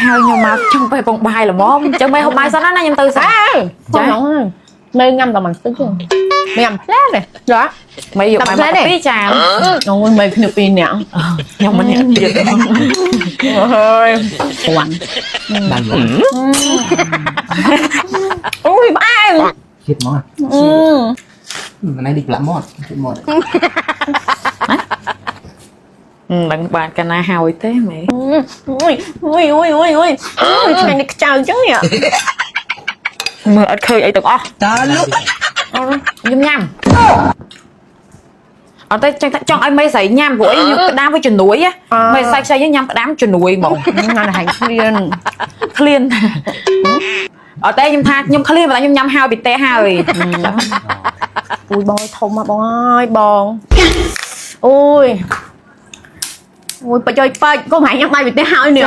ហៅខ្ញុំមកចង់ពេលពងបាយល្មមអញ្ចឹងមេហូបបាយសិនណាខ្ញុំទៅសិន ចាមេញ៉ាំតែមិនតិចទេញ៉ាំផ្លែទេចា មេយកបាយមកពីរចាន អូយមេគ្នាពីរនាក់ ខ្ញុំម្នាក់ទៀត ហើយ ពាន់ បានមក អូយផ្អែម ជាតិមក អឺ ម្នេះដូចប្រឡាក់មាត់ជាតិមាត់ មិនបានកាលណាហើយទេមេ អូយអូយអូយអូយអូយថ្ងៃនេះខ្ចៅអញ្ចឹងនេះ មើលអត់ឃើញអីទាំងអស់ តើលោក ខ្ញុំញ៉ាំអត់ទេចង់ចង់ឲ្យមេស្រីញ៉ាំព្រោះអីខ្ញុំក្តាមវាជំនួយមេស្រីខ្ចីញ៉ាំក្តាមជំនួយហ្មង ញ៉ាំតែហាញ់ឃ្លាន ឃ្លានអត់ទេខ្ញុំថាខ្ញុំឃ្លានប៉ុន្តែខ្ញុំញ៉ាំហើយពីទេហើយ អូយបងធំមកបងអើយបងអូយអូយពេចអើយពេចកុំហាញ់ញ៉ាំបាយពីផ្ទះហើយនេះ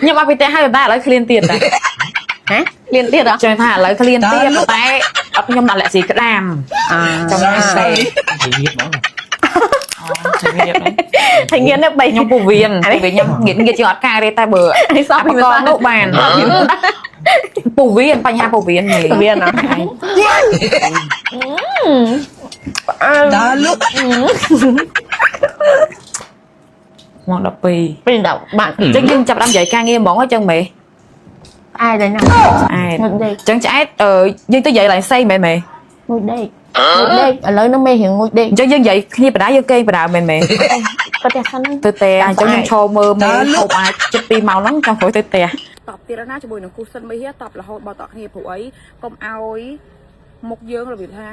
ខ្ញុំអត់ពីទេហើយតែឥឡូវឃ្លានទៀតតែ ហ៎ឃ្លានទៀតហ៎ ចង់ថាឥឡូវឃ្លានទៀតតែអត់ខ្ញុំដាក់លាក់ស៊ីក្តាម អា ចាំទេ ជាតិមក ជំរាប ហើយងៀននេះបី ខ្ញុំពោះវៀនវាខ្ញុំងៀតងៀតជាងអត់ការទេតែបើ នេះសោះ អបកនោះបានពោះវៀនបញ្ហាពោះវៀននេះ វៀនណា តើលោក ម៉ោង12 ពេលដល់បាទ អញ្ចឹងយើងចាប់ដើមនិយាយការងារហ្មងអញ្ចឹងមេ ផ្អែកដែរណា ឆ្អែត ងុយដេក អញ្ចឹងឆ្អែតអឺយើងទៅនិយាយឡើងផ្សេងមែនមេ ងុយដេកងុយដេកឥឡូវហ្នឹងមេរៀងងុយដេក អញ្ចឹងយើងនិយាយគ្នាបដាយើងគេងបដាមែនមេ ក៏តែសិនហ្នឹង ទៅតែអញ្ចឹងខ្ញុំឈរមើលមេហូបអាចជិត2ម៉ោងហ្នឹងចង់ក្រោយទៅផ្ទះ តបទៀតណាជាមួយនឹងគូសិនមីហ៎តបរហូតបើតគ្នាព្រោះអីកុំឲ្យមុខយើងរបៀបថា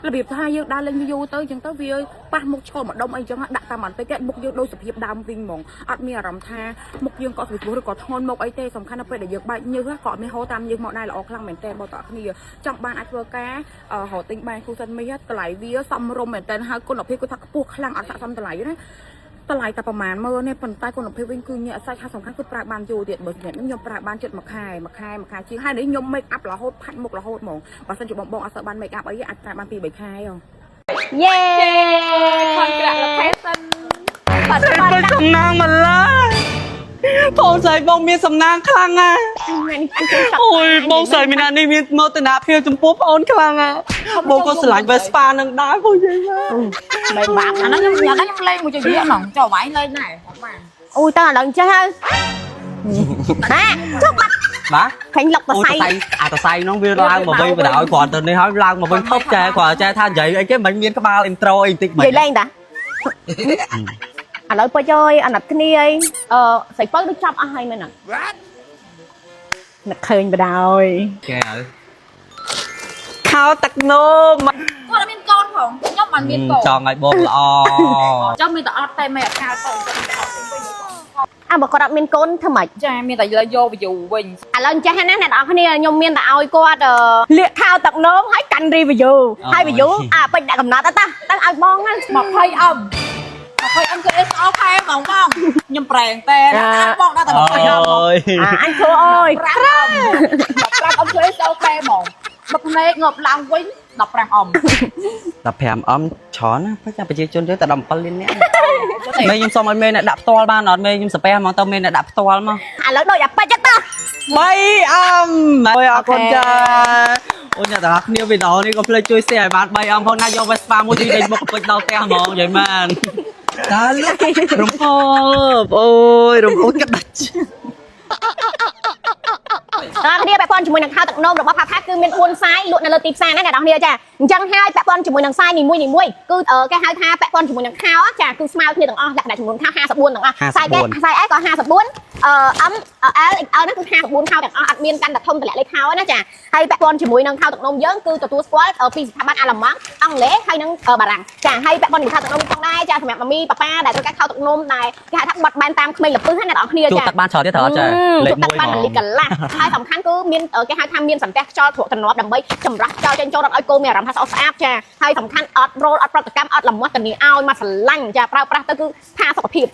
របៀបថាយើងដើរលេងយូរទៅអញ្ចឹងទៅវាប៉ះមុខឆ្កល់ម្ដុំអីអញ្ចឹងដាក់តាមបន្តិចមុខយើងដូចសភាពដើមវិញហ្មងអត់មានអារម្មណ៍ថាមុខយើងកក់ស្រួលឬក៏ធ្ងន់មុខអីទេសំខាន់នៅពេលដែលយើងបែកញើសក៏អត់មានហូរតាមញើសមកដែរល្អខ្លាំងមែនតើបើតគ្នាចង់បានអាចធ្វើការរកទិញបានគូសិនមីតម្លៃវាសមរម្យមែនតើហើយគុណភាពគឺថាខ្ពស់ខ្លាំងអត់ស័ក្តិសមតម្លៃណា តម្លៃតែប្រហែលម៉ឺនទេប៉ុន្តែគុណភាពវិញគឺញាក់សាច់ហើយសំខាន់គឺប្រើបានយូរទៀតបើសម្រាប់ខ្ញុំខ្ញុំប្រើបានជិតមួយខែមួយខែមួយខែជាងហើយនេះខ្ញុំ make up រហូតផាច់មុខរហូតហ្មងបើសិនជាបងបងអត់សូវបាន make up អីអាចប្រើបាន2 3ខែហ៎ យេ Congratulations បាត់បាត់ ពេញសំណាងម្លាបងស្រីបងមានសំណាងខ្លាំងណាស់ ថ្ងៃនេះអញចូលចាប់ អូយបងស្រីមីណានេះមានមោទនភាពចំពោះប្អូនខ្លាំងណាស់បងក៏ស្រឡាញ់ Vespa នឹងដែរបងយាយណា បែបបាប អាហ្នឹងខ្ញុំអាហ្នឹងខ្ញុំលេងមួយជាយហ្មងចុះវាយលេងដែរបាទ អូយតើឥឡូវចេះហើយហាចុះបាត់ បាទ ឃើញលុកត អូ សៃ តសៃអាតសៃនោះវាឡើងមកវិញបណ្ដោយគ្រាន់តែនេះហើយឡើងមកវិញថប់ចែគ្រាន់តែចែថានិយាយអីគេមិនមានក្បាល intro អីបន្តិចមិន និយាយលេងតាឥឡូវពេចអើយអាណិតគ្នាអីអឺស្រីពៅដូចចាប់អស់ហើយមែនអត់នឹកឃើញបដ ாய் គេហើយខោទឹកនោម គាត់អត់មានកូនផងខ្ញុំមិនមានកូន ចង់ឲ្យបងល្អ ចង់មានតែអត់តែមិនអត់កើតកូន អើបើគាត់អត់មានកូនធ្វើម៉េច ចាមានតែយក view វិញ ឥឡូវចេះណាអ្នកនរគ្នាខ្ញុំមានតែឲ្យគាត់លាកខោទឹកនោមហើយកាន់ review ហើយ review អាពេញដាក់កំណត់តាតាឲ្យបងណា 20អឹម20អឹមគឺ SO ខែហ្មងបងខ្ញុំប្រែងតែបងដាក់តែ20អឹម អូយ អាអញធ្វើអើយ 5អឹម15អឹមគឺ SO ខែហ្មងបើភ្នែកងប់ឡើងវិញ15អឹម 15អមច្រើនណាស់បើចាំប្រជាជនយើងតែ17លាននាក់មេខ្ញុំសុំឲ្យមេអ្នកដាក់ផ្ទាល់បានអត់មេខ្ញុំសាពះហ្មងទៅមេអ្នកដាក់ផ្ទាល់មក ឥឡូវដូចអាពេជ្រតា 3អមអើយអរគុណចាអូនអ្នកទាំងអស់គ្នាវីដេអូនេះកុំភ្លេចជួយ share ឲ្យបាន3អមផងណាយក Vespa មួយទីដេញមុខពេចដល់ផ្ទះហ្មងនិយាយមែន តើលោករ ំភើបអូយរំអូយកាត់ដាច់ អ្នកគ្នាពាក់ព័ន្ធជាមួយនឹងខោទឹកនោមរបស់ផាផាគឺមាន4សាយលក់នៅលើទីផ្សារណាអ្នកនរគ្នាចាអញ្ចឹងហើយពាក់ព័ន្ធជាមួយនឹងសាយនីមួយនីមួយគឺគេហៅថាពាក់ព័ន្ធជាមួយនឹងខោចាគឺស្មើគ្នាទាំងអស់លក្ខណៈចំនួនខោ54ទាំងអស់សាយគេសាយ S ក៏54អឺ M L XL ហ្នឹងគឺ54ខោទាំងអស់អត់មានកាន់តែធំតម្លាក់លេខខោណាចាហើយពាក់ព័ន្ធជាមួយនឹងខោទឹកនោមយើងគឺទទួលស្គាល់ពីស្ថាប័នអាល្លឺម៉ង់អង់គ្លេសហើយនិងបារាំងចាហើយពាក់ព័ន្ធជាមួយខោទឹកនោមផងដែរចាសម្រាប់ម៉ាមីប៉ាប៉ាដែលត្រូវការខោទឹកនោមដែរគេហៅថាបត់បែនតាមក្មេងលពឹសណាអ្នកនរគ្នា ជួប ចា ទឹកបានច្រើនទៀតត្រូវអត់ចាលេខ ជក់ទឹក 1 ហ្មង បានលីកន្លះហើយសំខាន់គឺមានគេហៅថាមានសន្ទះខ្យល់ទ្រក់ទ្រនាប់ដើម្បីចម្រះខ្យល់ចេញចូលរត់ឲ្យគោមានអារម្មណ៍ថាស្អាតស្អាតចាហើយសំខាន់អត់រោលអត់ប្រតិកម្មអត់លមាស់តានីឲ្យមកស្រឡាញ់ចាប្រើប្រាស់ទៅគឺថាសុខភាព